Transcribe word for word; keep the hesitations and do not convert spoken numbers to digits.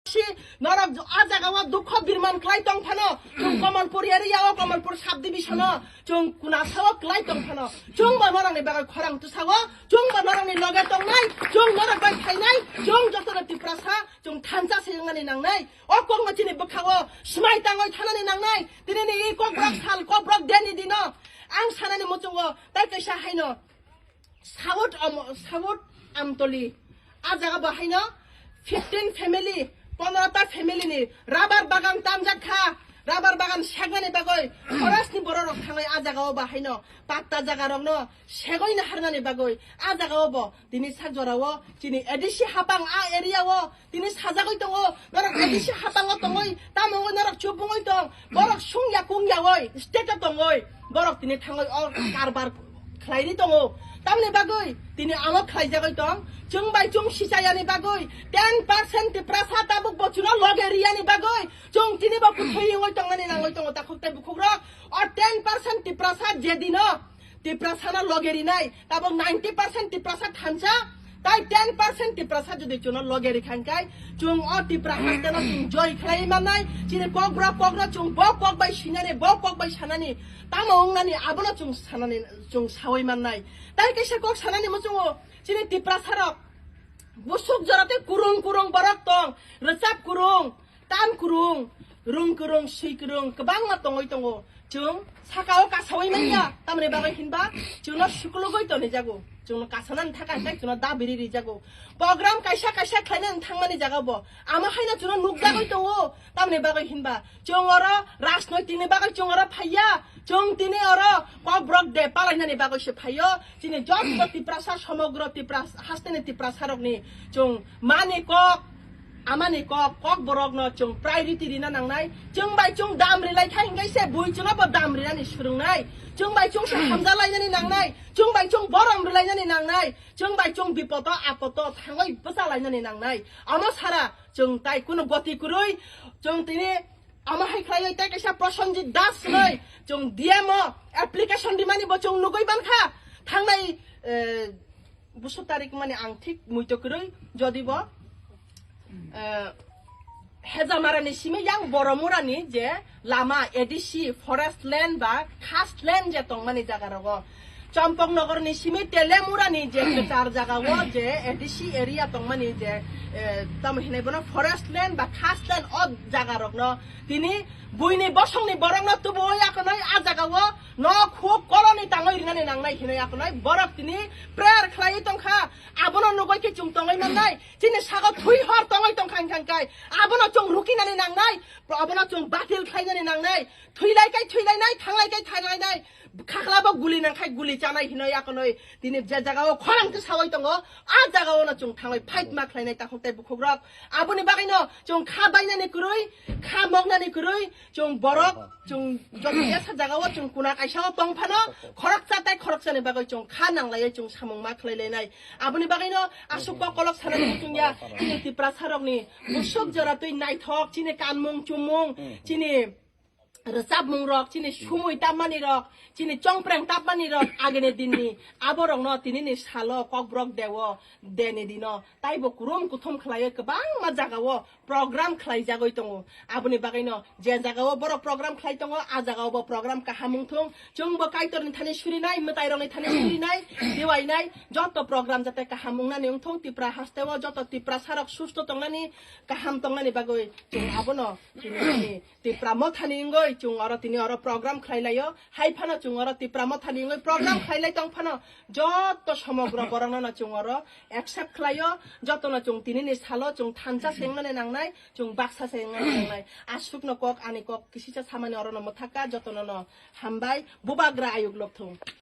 Si norok jo-, a jaga o dukho birman khlai tong phano, chwng Kamalpur area o, Kamalpur sub division o, chwng kuna sao khlai tong phano, chwng bo norok ni bagwi khorang tu sao, chwng bo norok ni loge tongnai, chwng norok bai khainai, chwng joto no Tiprasa, chwng thansa se wngmani nangnai. O kok no chini bwkha o smai tangwi thanani nangnai. Tini ni i kok brok sal, kok brok deni dino. Ang sanani muchungo tai kaisa haino. South Am-, South Amtoli. A jaga bo haino fifteen family, pondro ta family ni rubber bagan tamjak kha. Rubber bagan segmani bagwi forest ni borok rok thanglai a jaga o bo haino patta jaga rok no segoi na harnani bagwi a jaga o bo tini sak jora o chini A D C hapang a area o tini sajagoi tongo, norok A D C hapango tongoi, tamo wngoi norok chubungoi tong, borok sungya kungyaoi, state o tongoi, borok tini thangoi o karbar khlairi tongo. Tamni bagwi tini amo khlaijagoi tong, chwng bai chwng sichayani bagwi ten percent Tiprasa tabuk bochwno loge riyani bagwi chwng tini bo kuthwi wngoi tongnani nangoi tongo takhuk tei bukhukrok. O ten percent Tiprasa jedino Tiprasano loge rinai, tabok ninety percent Tiprasa thansa, tai ten percent Tiprasa jodi chwngno loge rikha hwnkhe, chwng o Tipra hasteno chwng joi khlai mannai, chini kokborok kokno chwng bo kok bai sinani, bo kok bai sanani, tamo wngnani, abono chwng sanani, chwng sawi mannai. Tai kaisa kok sanani muchungo, chini Tiprasarok, busuk jora tei kurung kurung borok tong, rwchap kurung, Tan kurung, rung kurung, swi kurung, kwbangma tongwi tongo. Chwng saka o kasawi manya, tamni bagwi hinba chwngno suklugwi tonijago. Chwngno kasanani thaka hwnkhe chwngno dabiri rijago. Program kaisa kaisa khlainani thangmani jaga bo. Amo haino chwngno nukjagwi tongo, tamni bagwi hinba chwng oro rajnoitikni bagwi chwng oro phaiya. Chwng tini oro kokborok de palainani bagwi se phaio. Chini joto Tiprasa, somogro Tipras-, hasteni Tiprasarokni chwng mani kok, amani kok, kokborokno chwng priority rina nangnai. Chwng bai chwng dam rilai kha hingke se bui chwngno bo dam rinani swrwngnai. Chwng bai chwng se hamjalainani nangnai. Chwng bai chwng borom rilainani nangnai. Chwng bai chwng bipodo apodo thangwi bwchalainani nangnai. Amo sara chwng tai kunu goti kwrwi chwng tini Amo hai khlaiwi tei kaisa Prosenjit Das hinwi chwng D M o application rimani bo chwng nugwi mankha. Thangnai, eh, busu tarik mani ang thik muitu kwrwi jodi bo, eh, Hejamarani simi yang Boromurani je lama A D C forest land ba khas land je tongmani jaga rogo. Champaknagarni simi Telemurani je kwchar jaga o je A D C area tongmani je, eh, tamo hinwi bono forest land ba khas land o jaga rokno tini buini bosongni borokno tubuwi akonoi a jaga o nok huk koloni tangwi rinani nangnai hinwi akonoi borok tini prayer khlaiwi tongkha. Abono nugwi khe chwng tongwi mannai. Chini sago thwi hor tongwi tongkha hwnkha hwnkhe abono chwng rukinani nangnai. Abono chwng batil khlainani nangnai. Thwilai kai thwilainai, thanglai kai thanglainai. Khaklabo guli nangkhai guli chanai hinoi akonoi tini je jaga o khorang khe sawi tongo, a jaga o no chwng thangwi fight ma khlainai takhuk tei bukhuk rok. Aboni bagwi no chwng kha bainani kwrwi, kha moknani kwrwi, chwng borok, chwng joto esa jaga o chwng kuna kaisa o tong phano khoroksa tei khoroksani bagwi chwng kha nanglaiwi chwng samung ma khlailainai. Aboni bagwi no aswk kok kolok sanani chwng ya chini Tiprasa rokni busuk jora twi naithok chini kanmung chumung chini rwchapmung rok, chini sumui tapmani rok, chini chongpreng tapmani rok, agini dinni aborokno tinini salo kokborok deo, deni dino, taibo kurum kuthum khlaiwi kwbangma jagao program khlaijagwi tongo. Aboni bagwino je jagao borok program khlai tongo, a jagao bo program kaham wngthung. Chwngbo Kaitorni thani surinai, mwtairokni thani surinai, dewainai, joto program jate kaham wngnani wngthung. Tipra hasteo joto Tiprasarok susto tongnani, kaham tongnani bagwi chwng abono chini Tipra Mothani wngwi chwng oro tini oro program khlai laio. Hai phano chwng oro Tipra Mothani wngwi program khlai lai tong phano joto somogro borokno no chwng oro accept khlaio. Jotono chwng tinini salo chwng thansa se wngnani nangnai, chwng baksa se wngnani nangnai. Aswkno kok ani kok kisisa samani orono mwthakka, jotono no hambai, bubagra ayuk lokthung.